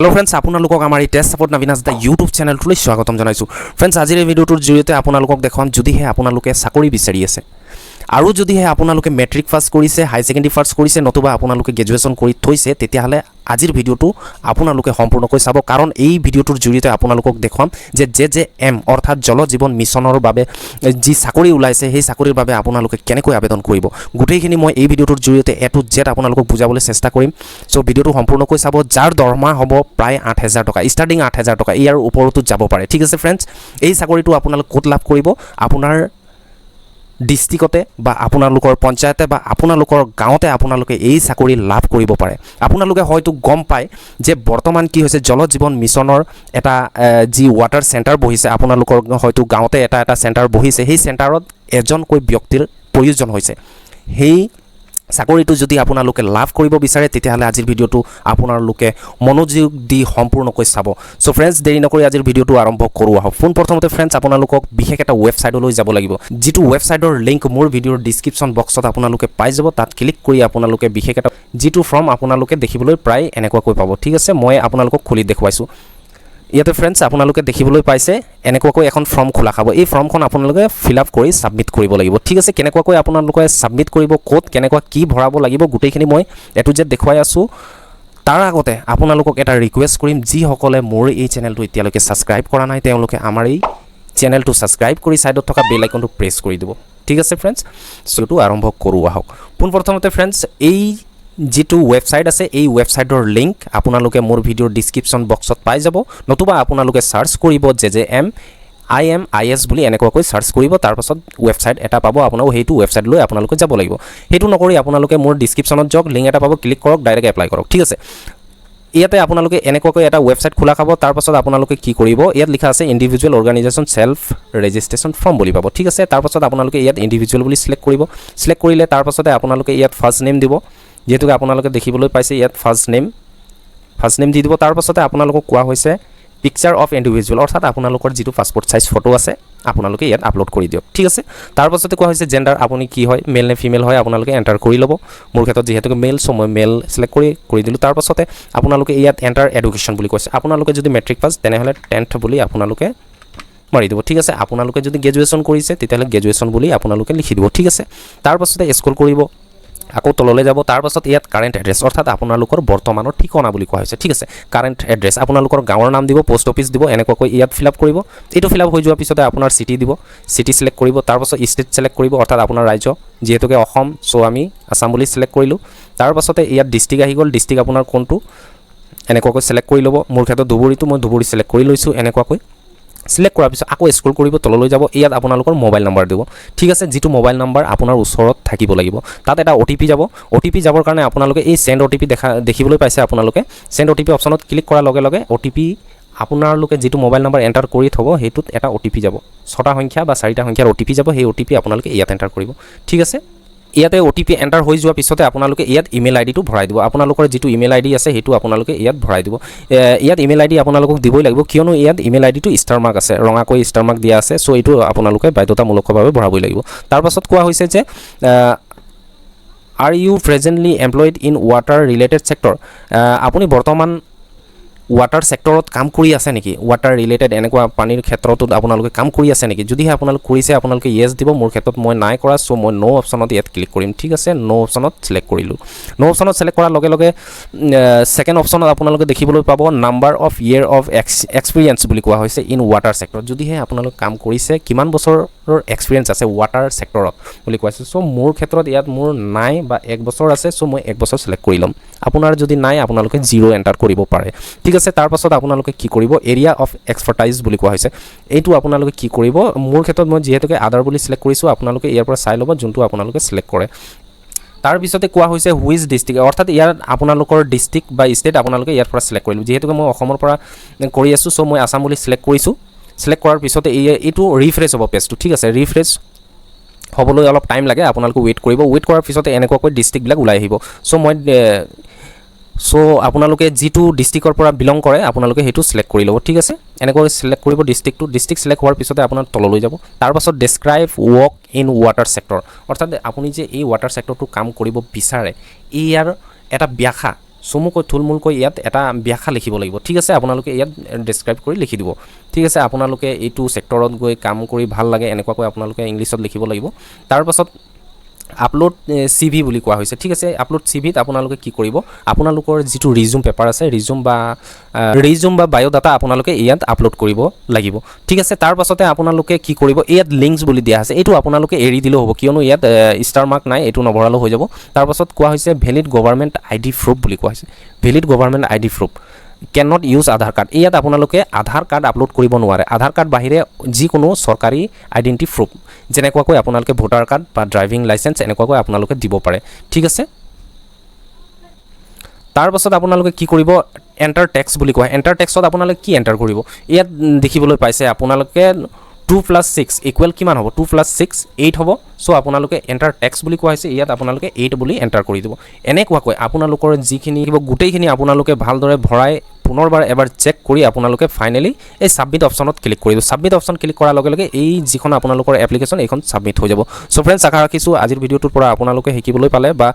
Hello' friends, আপোনালোকক আমাৰ এই টেষ্ট ছাপৰ্ট নাবিনাছ the YouTube চেনেলটোলৈ স্বাগতম জনাইছোঁ। ফ্ৰেণ্ডছ, আজিৰ এই ভিডিঅ'টোৰ জৰিয়তে আপোনালোকক দেখুৱাম, যদিহে আপোনালোকে চাকৰি বিচাৰি আছে আৰু যদিহে আপোনালোকে মেট্ৰিক পাছ কৰিছে, হাই ছেকেণ্ডেৰী পাছ কৰিছে, নতুবা আপোনালোকে গ্ৰেজুৱেশ্যন কৰি থৈছে, তেতিয়াহ'লে আজিৰ ভিডিঅ'টো আপোনালোকে সম্পূৰ্ণকৈ চাব। কাৰণ এই ভিডিঅ'টোৰ জৰিয়তে আপোনালোকক দেখুৱাম যে জেজেএম অৰ্থাৎ জল জীৱন মিছনৰ বাবে যি চাকৰি ওলাইছে, সেই চাকৰিৰ বাবে আপোনালোকে কেনেকৈ আবেদন কৰিব। গোটেইখিনি মই এই ভিডিঅ'টোৰ জৰিয়তে এ টু জেড আপোনালোকক বুজাবলৈ চেষ্টা কৰিম। চ' ভিডিঅ'টো সম্পূৰ্ণকৈ চাব। যাৰ দৰমহা হ'ব প্ৰায় 8000 টকা, ষ্টাৰ্টিং 8000 টকা, ইয়াৰ ওপৰতো যাব পাৰে। ঠিক আছে ফ্ৰেণ্ডছ, এই চাকৰিটো আপোনালোক ক'ত লাভ কৰিব? আপোনাৰ ডিষ্ট্ৰিক্টতে বা আপোনালোকৰ পঞ্চায়তে বা আপোনালোকৰ গাঁৱতে আপোনালোকে এই চাকৰি লাভ কৰিব পাৰে। আপোনালোকে হয়তো গম পায় যে বৰ্তমান কি হৈছে, জল জীৱন মিছনৰ এটা যি ৱাটাৰ চেণ্টাৰ বহিছে, আপোনালোকৰ হয়তো গাঁৱতে এটা এটা চেণ্টাৰ বহিছে। সেই চেণ্টাৰত এজনকৈ ব্যক্তিৰ প্ৰয়োজন হৈছে। সেই চাকৰিটো যদি আপোনালোকে লাভ কৰিব বিচাৰে, তেতিয়াহ'লে আজিৰ ভিডিঅ'টো আপোনালোকে মনোযোগ দি সম্পূৰ্ণকৈ চাব। চ' ফ্ৰেণ্ডছ, দেৰি নকৰি আজিৰ ভিডিঅ'টো আৰম্ভ কৰোঁ আহক। পোনপ্ৰথমতে ফ্ৰেণ্ডছ, আপোনালোকক বিশেষ এটা ৱেবছাইটলৈ যাব লাগিব, যিটো ৱেবছাইটৰ লিংক মোৰ ভিডিঅ'ৰ ডিছক্ৰিপশ্যন বক্সত আপোনালোকে পাই যাব। তাত ক্লিক কৰি আপোনালোকে বিশেষ এটা যিটো ফৰ্ম আপোনালোকে দেখিবলৈ প্ৰায় এনেকুৱাকৈ পাব। ঠিক আছে, মই আপোনালোকক খুলি দেখুৱাইছোঁ। ইয়াতে ফ্ৰেণ্ডছ, আপোনালোকে দেখিবলৈ পাইছে, এনেকুৱাকৈ এখন ফৰ্ম খোলা খাব। এই ফৰ্মখন আপোনালোকে ফিল আপ কৰি ছাবমিট কৰিব লাগিব। ঠিক আছে, কেনেকুৱাকৈ আপোনালোকে ছাবমিট কৰিব, ক'ত কেনেকুৱা কি ভৰাব লাগিব, গোটেইখিনি মই এ টু জেড দেখুৱাই আছোঁ। তাৰ আগতে আপোনালোকক এটা ৰিকুৱেষ্ট কৰিম, যিসকলে মোৰ এই চেনেলটো এতিয়ালৈকে ছাবস্ক্ৰাইব কৰা নাই, তেওঁলোকে আমাৰ এই চেনেলটো ছাবস্ক্ৰাইব কৰি ছাইডত থকা বেল আইকনটো প্ৰেছ কৰি দিব। ঠিক আছে ফ্ৰেণ্ডছ, চ' আৰম্ভ কৰোঁ আহক। পোনপ্ৰথমতে ফ্ৰেণ্ডছ, এই যিটো ৱেবছাইট আছে, এই ৱেবছাইটৰ লিংক আপোনালোকে মোৰ ভিডিঅ'ৰ ডিছক্ৰিপশ্যন বক্সত পাই যাব, নতুবা আপোনালোকে চাৰ্চ কৰিব জেজেএম আইএমআইএছ বুলি, এনেকুৱাকৈ চাৰ্চ কৰিব। তাৰপাছত ৱেবছাইট এটা পাব আপোনালোক, সেইটো ৱেবছাইট লৈ আপোনালোকে যাব লাগিব। সেইটো নকৰি আপোনালোকে মোৰ ডিছক্ৰিপশ্যনত যাওক, লিংক এটা পাব, ক্লিক কৰক, ডাইৰেক্ট এপ্লাই কৰক। ঠিক আছে, ইয়াতে আপোনালোকে এনেকুৱাকৈ এটা ৱেবছাইট খোলা খাব। তাৰপাছত আপোনালোকে কি কৰিব? ইয়াত লিখা আছে individual, organization, self registration form বুলি পাব। ঠিক আছে, তাৰপাছত আপোনালোকে ইয়াত ইণ্ডিভিজুৱেল বুলি চিলেক্ট কৰিব। চিলেক্ট কৰিলে তাৰপাছতে আপোনালোকে ইয়াত ফাৰ্ষ্ট নেম দিব। যিহেতুকে আপোনালোকে দেখিবলৈ পাইছে, ইয়াত ফাৰ্ষ্ট নেম দি দিব। তাৰপাছতে আপোনালোকক কোৱা হৈছে পিকচাৰ অফ ইণ্ডিভিজুৱেল, অৰ্থাৎ আপোনালোকৰ যিটো পাছপৰ্ট চাইজ ফটো আছে, আপোনালোকে ইয়াত আপলোড কৰি দিয়ক। ঠিক আছে, তাৰপাছতে কোৱা হৈছে জেণ্ডাৰ, আপুনি কি হয়, মেল নে ফিমেল হয়, আপোনালোকে এণ্টাৰ কৰি ল'ব। মোৰ ক্ষেত্ৰত যিহেতুকে মেল, চ' মই মেল চিলেক্ট কৰি কৰি দিলোঁ। তাৰপাছতে আপোনালোকে ইয়াত এণ্টাৰ এডুকেশ্যন বুলি কৈছে। আপোনালোকে যদি মেট্ৰিক পাছ, তেনেহ'লে টেন্থ বুলি আপোনালোকে মাৰি দিব। ঠিক আছে, আপোনালোকে যদি গ্ৰেজুৱেশ্যন কৰিছে, তেতিয়াহ'লে গ্ৰেজুৱেশ্যন বুলি আপোনালোকে লিখি দিব। ঠিক আছে, তাৰপাছতে স্ক্ৰল কৰিব, আকৌ তললৈ যাব। তাৰপাছত ইয়াত কাৰেণ্ট এড্ৰেছ, অৰ্থাৎ আপোনালোকৰ বৰ্তমানৰ ঠিকনা বুলি কোৱা হৈছে। ঠিক আছে, কাৰেণ্ট এড্ৰেছ, আপোনালোকৰ গাঁৱৰ নাম দিব, প'ষ্ট অফিচ দিব, এনেকুৱাকৈ ইয়াত ফিল আপ কৰিব। এইটো ফিল আপ হৈ যোৱাৰ পিছতে আপোনাৰ চিটি দিব, চিটি চিলেক্ট কৰিব। তাৰপাছত ষ্টেট চিলেক্ট কৰিব, অৰ্থাৎ আপোনাৰ ৰাজ্য, যিহেতুকে অসম, চ' আমি আছাম বুলি চিলেক্ট কৰিলোঁ। তাৰপাছতে ইয়াত ডিষ্ট্ৰিক্ট আহি গ'ল। ডিষ্ট্ৰিক্ট আপোনাৰ কোনটো, এনেকুৱাকৈ চিলেক্ট কৰি ল'ব। মোৰ ক্ষেত্ৰত ধুবুৰীটো, মই ধুবুৰী চিলেক্ট কৰি লৈছোঁ। এনেকুৱাকৈ চিলেক্ট কৰাৰ পিছত আকৌ স্ক্ৰল কৰিব, তললৈ যাব। ইয়াত আপোনালোকৰ মোবাইল নাম্বাৰ দিব। ঠিক আছে, যিটো মোবাইল নাম্বাৰ আপোনাৰ ওচৰত থাকিব লাগিব। তাত এটা অ'টিপি যাব। অ'টিপি যাবৰ কাৰণে আপোনালোকে এই চেণ্ড অ'টিপি দেখিবলৈ পাইছে। আপোনালোকে চেণ্ড অ'টিপি অপশ্যনত ক্লিক কৰাৰ লগে লগে অ'টিপি আপোনালোকে যিটো মোবাইল নাম্বাৰ এণ্টাৰ কৰি থ'ব, সেইটোত এটা অ'টিপি যাব। ছটা সংখ্যা বা চাৰিটা সংখ্যাৰ অ'টিপি যাব। সেই অ'টিপি আপোনালোকে ইয়াত এণ্টাৰ কৰিব। ঠিক আছে, ইয়াতে অ'টিপি এণ্টাৰ হৈ যোৱাৰ পিছতে আপোনালোকে ইয়াত ইমেইল আই ডিটো ভৰাই দিব। আপোনালোকৰ যিটো ইমেইল আই ডি আছে, সেইটো আপোনালোকে ইয়াত ভৰাই দিব। ইয়াত ইমেইল আই ডি আপোনালোকক দিবই লাগিব, কিয়নো ইয়াত ইমেইল আই ডিটো ষ্টাৰ মাৰ্ক আছে, ৰঙাকৈ ষ্টাৰ মাৰ্ক দিয়া আছে। চ' এইটো আপোনালোকে বাধ্যতামূলকভাৱে ভৰাবই লাগিব। তাৰপাছত কোৱা হৈছে যে "Are you presently employed in water related sector?" আপুনি বৰ্তমান ৱাটাৰ ছেক্টৰত কাম কৰি আছে নেকি? ৱাটাৰ ৰিলেটেড এনেকুৱা পানীৰ ক্ষেত্ৰটোত আপোনালোকে কাম কৰি আছে নেকি? যদিহে আপোনালোক কৰিছে, আপোনালোকে য়েছ দিব। মোৰ ক্ষেত্ৰত মই নাই কৰা, চ' মই ন' অপশ্যনত ইয়াত ক্লিক কৰিম। ঠিক আছে, ন' অপশ্যনত চিলেক্ট কৰিলোঁ। ন' অপশ্যনত চিলেক্ট কৰাৰ লগে লগে ছেকেণ্ড অপশ্যনত আপোনালোকে দেখিবলৈ পাব number of year of experience বুলি কোৱা হৈছে ইন ৱাটাৰ ছেক্টৰত। যদিহে আপোনালোকে কাম কৰিছে, কিমান বছৰৰ এক্সপিৰিয়েঞ্চ আছে ৱাটাৰ ছেক্টৰত বুলি কোৱা হৈছে। চ' মোৰ ক্ষেত্ৰত ইয়াত মোৰ নাই বা এক বছৰ আছে, চ' মই এক বছৰ চিলেক্ট কৰি ল'ম। আপোনাৰ যদি নাই, আপোনালোকে জিৰ' এণ্টাৰ কৰিব পাৰে। ঠিক আছে, তাৰপাছত আপোনালোকে কি কৰিব? এৰিয়া অফ এক্সপাৰ্টাইজ বুলি কোৱা হৈছে। এইটো আপোনালোকে কি কৰিব? মোৰ ক্ষেত্ৰত মই যিহেতুকে আদাৰ বুলি চিলেক্ট কৰিছোঁ, আপোনালোকে ইয়াৰ পৰা চাই ল'ব যোনটো আপোনালোকে চিলেক্ট কৰে। তাৰপিছতে কোৱা হৈছে which district, অৰ্থাৎ ইয়াত আপোনালোকৰ ডিষ্ট্ৰিক্ট বা ষ্টেট আপোনালোকে ইয়াৰ পৰা চিলেক্ট কৰিব। যিহেতুকে মই অসমৰ পৰা কৰি আছোঁ, চ' মই আছাম বুলি চিলেক্ট কৰিছোঁ। চিলেক্ট কৰাৰ পিছতে এইটো ৰিফ্ৰেছ হ'ব পেজটো। ঠিক আছে, ৰিফ্ৰেছ হ'বলৈ অলপ টাইম লাগে, আপোনালোকে ৱেইট কৰিব। ৱেইট কৰাৰ পিছতে এনেকুৱাকৈ ডিষ্ট্ৰিক্টবিলাক ওলাই আহিব। চ' আপোনালোকে যিটো ডিষ্ট্ৰিক্টৰ পৰা বিলং কৰে, আপোনালোকে সেইটো চিলেক্ট কৰি ল'ব। ঠিক আছে, এনেকৈ চিলেক্ট কৰিব ডিষ্ট্ৰিক্টটো। ডিষ্ট্ৰিক্ট চিলেক্ট হোৱাৰ পিছতে আপোনাৰ তললৈ যাব। তাৰপাছত describe work in water sector, অৰ্থাৎ আপুনি যে এই ৱাটাৰ ছেক্টৰটো কাম কৰিব বিচাৰে, ইয়াৰ এটা ব্যাখ্যা চমুকৈ থুলমূলকৈ ইয়াত এটা ব্যাখ্যা লিখিব লাগিব, ঠিক আছে? আপোনালোকে ইয়াত ডেছক্ৰাইব কৰি লিখি দিব, ঠিক আছে? আপোনালোকে এইটো ছেক্টৰত গৈ কাম কৰি ভাল লাগে, এনেকুৱাকৈ আপোনালোকে ইংলিছত লিখিব লাগিব। তাৰপাছত আপলোড চিভি বুলি কোৱা হৈছে, ঠিক আছে? আপলোড চিভিত আপোনালোকে কি কৰিব? আপোনালোকৰ যিটো ৰিজিউম পেপাৰ আছে, ৰিজিউম বা বায়'ডাটা আপোনালোকে ইয়াত আপলোড কৰিব লাগিব, ঠিক আছে? তাৰপাছতে আপোনালোকে কি কৰিব? ইয়াত লিংকছ বুলি দিয়া আছে, এইটো আপোনালোকে এৰি দিলেও হ'ব, কিয়নো ইয়াত ষ্টাৰ মাৰ্ক নাই, এইটো নভৰালেও হৈ যাব। তাৰপাছত কোৱা হৈছে ভেলিড গভাৰ্মেণ্ট আইডি প্ৰুফ বুলি কোৱা হৈছে। Valid government ID proof, can not use Aadhaar card. ইয়াত আপোনালোকে আধাৰ কাৰ্ড আপলোড কৰিব নোৱাৰে। আধাৰ কাৰ্ড বাহিৰে যিকোনো চৰকাৰী আইডেণ্টিটি প্ৰুফ, যেনেকুৱাকৈ আপোনালোকে ভোটাৰ কাৰ্ড বা ড্ৰাইভিং লাইচেঞ্চ, এনেকুৱাকৈ আপোনালোকে দিব পাৰে, ঠিক আছে? তাৰপাছত আপোনালোকে কি কৰিব? এণ্টাৰ টেক্সট বুলি কোৱা হয়। এণ্টাৰ টেক্সটত আপোনালোকে কি এণ্টাৰ কৰিব? ইয়াত দেখিবলৈ পাইছে আপোনালোকে 2 প্লাছ 6 ইকুৱেল কিমান হ'ব? 2 প্লাছ 6 8 হ'ব। চ' আপোনালোকে এণ্টাৰ টেক্সট বুলি কোৱা হৈছে, ইয়াত আপোনালোকে 8 বুলি এণ্টাৰ কৰি দিব। এনেকুৱাকৈ আপোনালোকৰ যিখিনি থাকিব, গোটেইখিনি আপোনালোকে ভালদৰে ভৰাই পুনৰবাৰ এবাৰ চেক কৰি আপোনালোকে ফাইনেলি এই ছাবমিট অপশ্যনত ক্লিক কৰিব। ছাবমিট অপশ্যন ক্লিক কৰাৰ লগে লগে এই যিখন আপোনালোকৰ এপ্লিকেশ্যন, এইখন ছাবমিট হৈ যাব। চ' ফ্ৰেণ্ডছ, আশা ৰাখিছোঁ আজিৰ ভিডিঅ'টোৰ পৰা আপোনালোকে শিকিবলৈ পালে বা